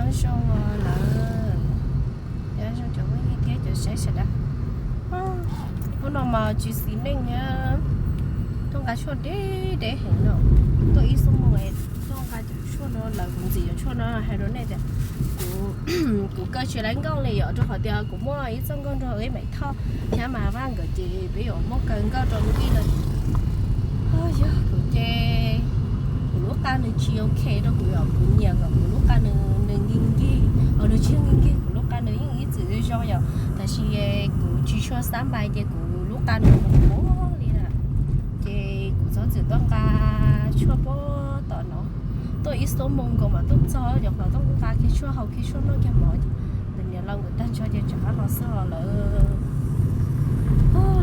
Zoo lawm, zoo cov phooj ywg thiab cov saib sawv daws. Hnub no mas tsis xis neej thiab, tuaj nqa tshuaj deb deb heev no. Tuaj ib xuab moos tuaj nqa cov tshuaj no lawm, kuv ntxiv cov tshuaj no hais rau nej tias kuv, kuv kaw tsis laib nkauj li yom, rau qhov tias kuv muaj ib txoj nkauj nrog ib Maiv Thoj thiab Mas Vaj nkawd ces peb yuav muab kaw nkauj rau lub vij lawm. Yog kuv ces kuv lub qa nws tsis ok rau kuv yom, kuv nyiam kom kuv lub qa nws, nws nkig nkig, nws tsis nkig nkig, kuv lub qa nws yeej ib txwm zoo yom, tab sis kuv tsis tshua xab npais ces kuv lub qa nws mus ua li lawm. Ces kuv txhob txwm tuaj nqa tshuaj puag tom no, tuaj ib xuab moos nkaus mas tuaj txog, cov hluas tuaj nqa kiag tshuaj haus kiag tshuaj noj kiag mov, tus niam laus nkawd tag nrho ces rov qab los xwb lawm.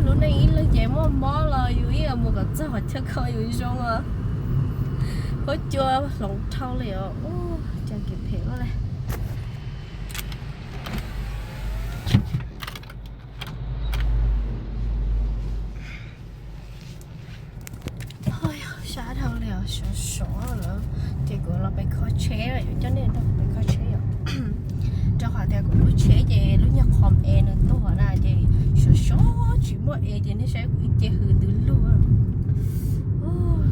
Lub neej ib leeg ces muaj mob los yus ib mus kom txog qhov chaw kho yus zoo os. Huab cua hloov dhau li os, cas kev phem luaj li. Sab dhau li os, sov sov lawm. Ces kuv los pem kho tsheb, yuav coj nej tuaj pem kho tsheb yom. Rau qhov tias kuv lub tsheb ces lub nyuag qhov es nws tuag na ces sov sov tsis muaj es ces nej saib kuv ib ce hws twb luag.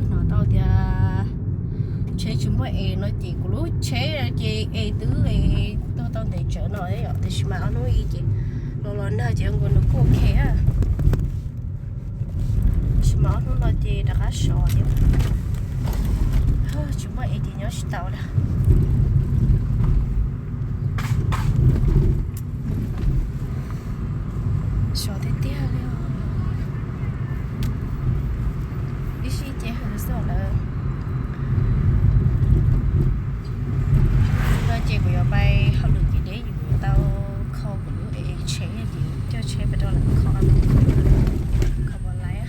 Hnov tau tias tsheb tsis muaj es no ces kuv lub tsheb ces es twb tuag tau ntev tsawv no yom, tiam sis mas ob hnub i ces los los nag ces nkaus nws kuj ok. Tab sis mas ob hnub no ces rov qab sov thiab. Tsis muaj es ces nyob tsis tau li. Sov tiag tiag li. Ib sij ces hws xwb lawm. No ces kuv yuav pais hauj lwm kev deb, kuv yuav tau kho kuv lub es tsheb ces coj tsheb pais rau lawv kho, kho puas laiv.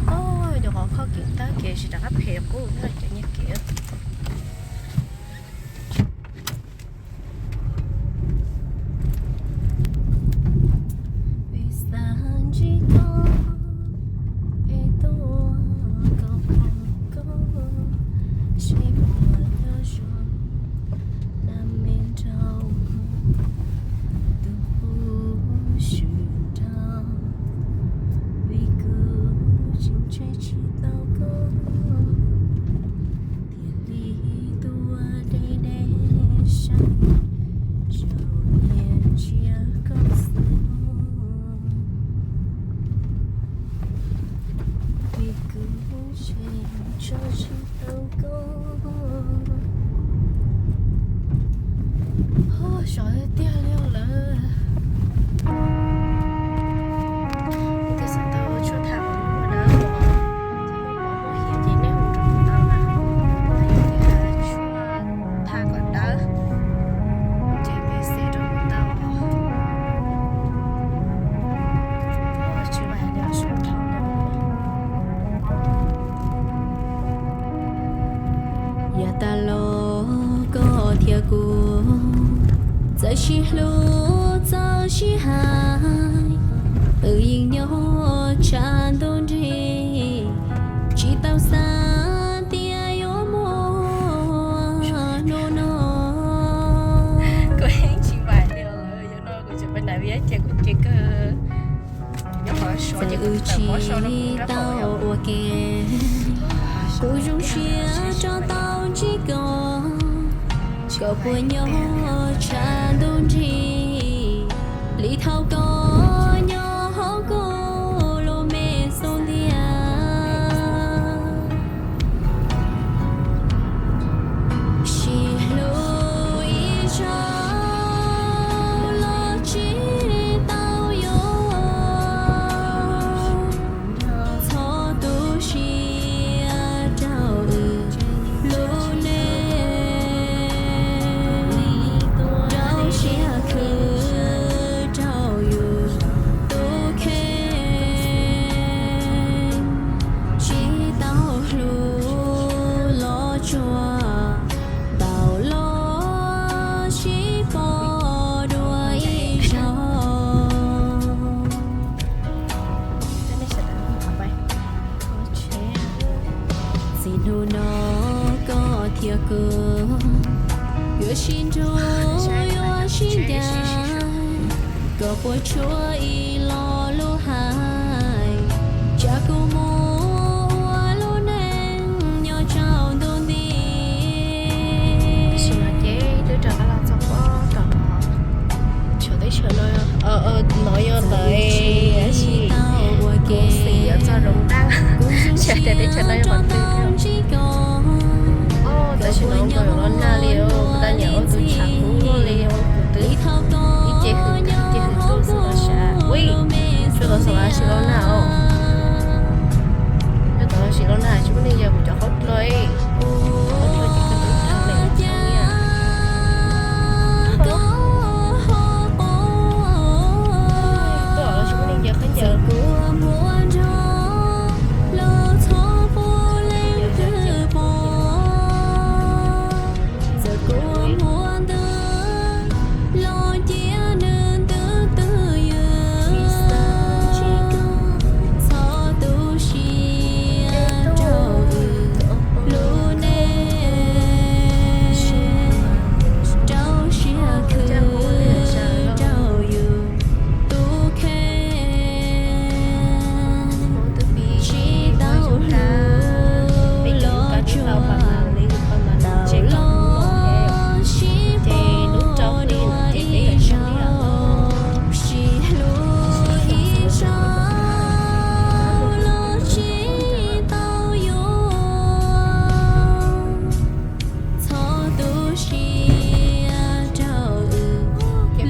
Cov qhov kho kev tag kev tsis rov qab phem qub cov nyiag kev. Sov tiag tiag li lawm. Kuv twb xav tau tshuaj tha kuv lub na, ces muaj pov muaj hiav ces nej hu rau kuv tau na. Tshuaj tha kom dawb, ces peb xev rau kuv tau. Tsis vais li sov dhau. Yav tas los koj thiab kuv txawm sib hlub txawm sib hais, wb yeej nyob tshav ntuj nrig, tsis tau xav tias yuav muaj hnub no. Kuv yeej tsis vais li os, yog no kuv tseem pab nav viab ces kuv ces kawg nyob qhov suav ces kuv tsis tau ua ke. Kuv zoo siab tso tau ntsib koj, koj puas nyob tshav ntuj nrig li thaum koj nyob hauv kuv lub me xub ntiag. Sib hlub ib zaug los tsis tau yuav, txhob tu siab rau wb lub neej, rau siab khwv rau yus tus kheej. Tsis tau hlub los tsuas tau los sib pom dua ib zaug. Txij hnub no koj thiab kuv Yuav sib nrug yuav sib ncaim, koj puas tshuav ib lo lus hais, tsam kuv mus ua lub neej nyob tsaus ntuj nti. Tam sim no ces twb rov qab los txog pob tom no, teb chaws no, no yog ntawd, tab sis kuv xav yuav txog zoov daj, xyov tias teb chaws no yog qhov twg. Tam sim no nkaus yuav los nag li, kuv tau nyiam ua tus tshav kub luaj li, kuv twb ib ce hwm ib ce hwm tuaj xwb los sav. Ui, tsuas tau xav ua si los nag os. Tsuas tau ua si los nag tsis muaj neeg yawg kuv cov qhaub dluag, qhaub dluag ces koj twb rau lem tau niam. Tuaj los tsis muaj neeg yawg khaub ncaws. Txawm kuv muaj ntws los cia nws ntws twj ywm, txhob tu siab rau wb lub neej, rau siab khwv rau yus tus kheej. Tsis tau hlub los tsuag, tau los sib pom dua ib zaug, sib hlub ib zaug los tsis tau yuav. Txhob tu siab rau wb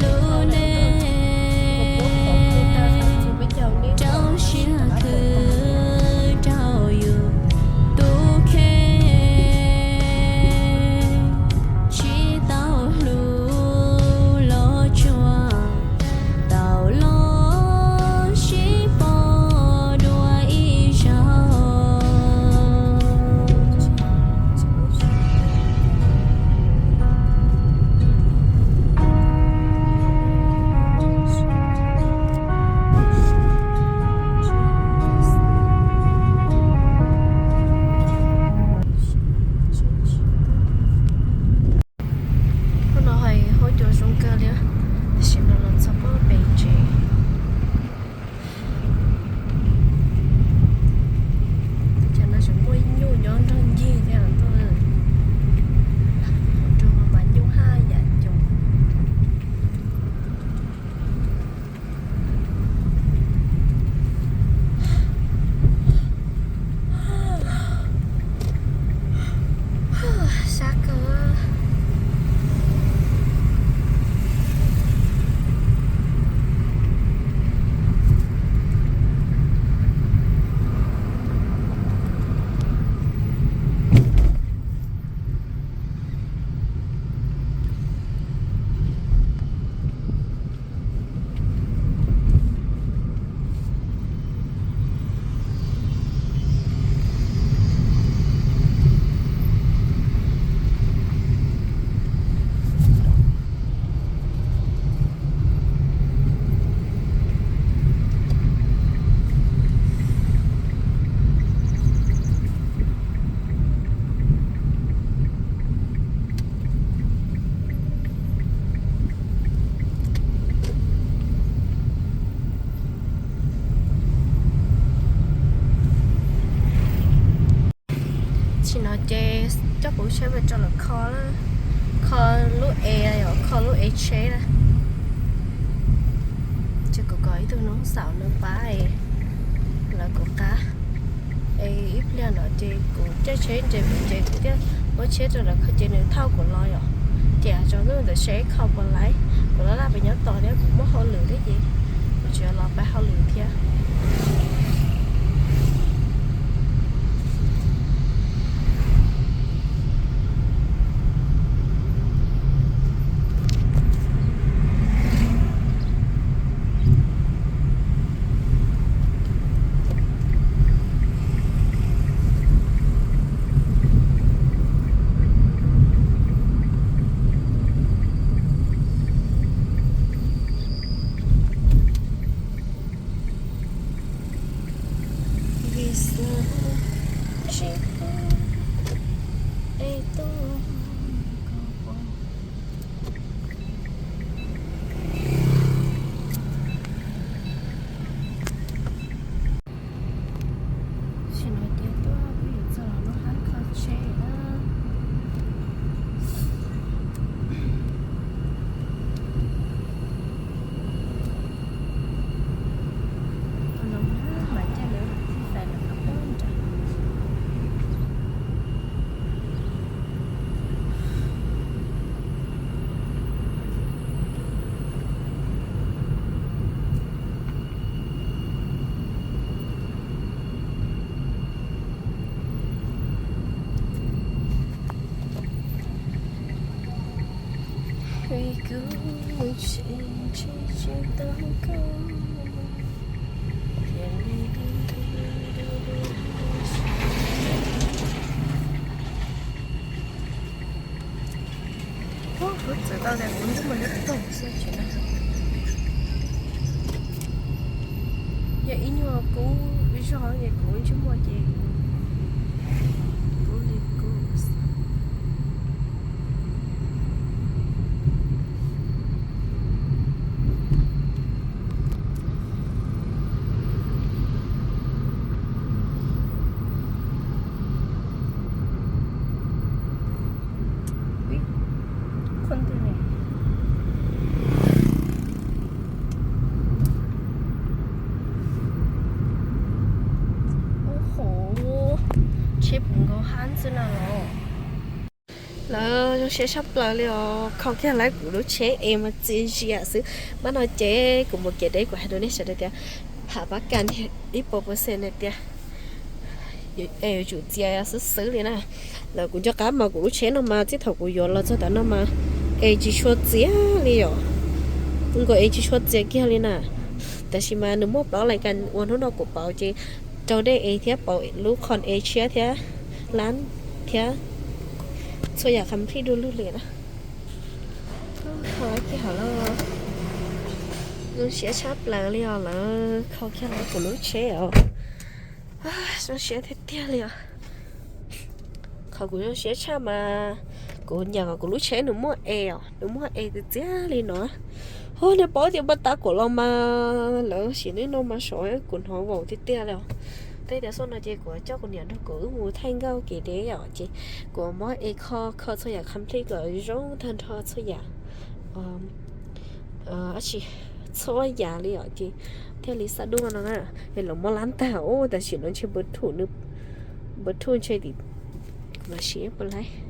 lub neej, rau siab khwv rau yus tus kheej. Tsis tau hlub los tsuag, tau los sib pom dua ib zaug. Hnub no hais huab cua zoo kawg li, tam sim no los txog pem tsev. Teb chaws no tseem muaj nyuj nyob nrog ncig thiab, tuaj rau mas nyuj haj yam coob. Sab kawg. Tam sim no ces coj kuv sab pem rau lawv kho, kho lub ev, kho lub ev tsheb na. Ces kuv kom ib tug noob xaum nws pab lawv kuv qab. Es ib pliag no ces kuv caij tsheb nres pem ces kuv thiaj muab tsheb rau lawv kho ces nws thauj kuv los yom. Ces tsaus ntuj ntawd seb kho puas laib, kuv laj laj pem nyob tos thiab kuv muaj hauj lwm thiab ces kuv tsis los pab hauj lwm thiab. Vim kuv tsis tsis tsis tau koj thiaj li Ub, kuv txawm tau tias kuv ntsej muag yuav tuag xwb tsis na. Yog ib nyuag kub zog es kuv ntsej muag ces kub li kub. Ub, tsheb puv nkaus hab xwb na los. Lawv zoo siab tshaj plaws li os, kho kiag lawv kuv lub tsheb es mas txias zias xwb. Pab no ces kuv mus kev deb kuv hais rau nej sawv daws tias pham pab kas ib puas percent tias es yuav tsum txias xwb xwb li na. Lawv kuv nco qab mas kuv lub tsheb no mas txij thaum kuv yuav los txog tav no mas es tsis tshua txias li os. Nkaus es tsis tshua txias kiag li na. Tab sis mas nws muaj plaub lais kas uas hnub no kuv pauv ces rau dej es thiab pauv lub qhon es tshiab thiab lab thiab txhua yam complete du lug li na. Kho kiag hauv lawm, zoo siab tshaj plaws li os, lawv kho kiag lawv kuv lub tsheb os. Zoo siab tiag tiag li os. Qhov kuv zoo siab tshaj mas kuv nyiam kom kuv lub tsheb nws muaj es os, nws muaj es txias txias li no. Ho nej paub tias npaj tab kuv los mas lawv sim neej no mas sov kuv hnov vaus tiag tiag li os. Tej tias xoj no ces kuv coj kuv niam nrog kuv wb mus thaij nkauj kev deb os, ces kuv muab es kho kho txhua yam complete kom zoo tag nrho txhua yam. Ab tsis, txhua yam li os ces thiaj li xab duab no na. Es los muab lab tag ub, tam sim no ntshe npawb thum, npawb thum ntshe tim, mas sim puas laib.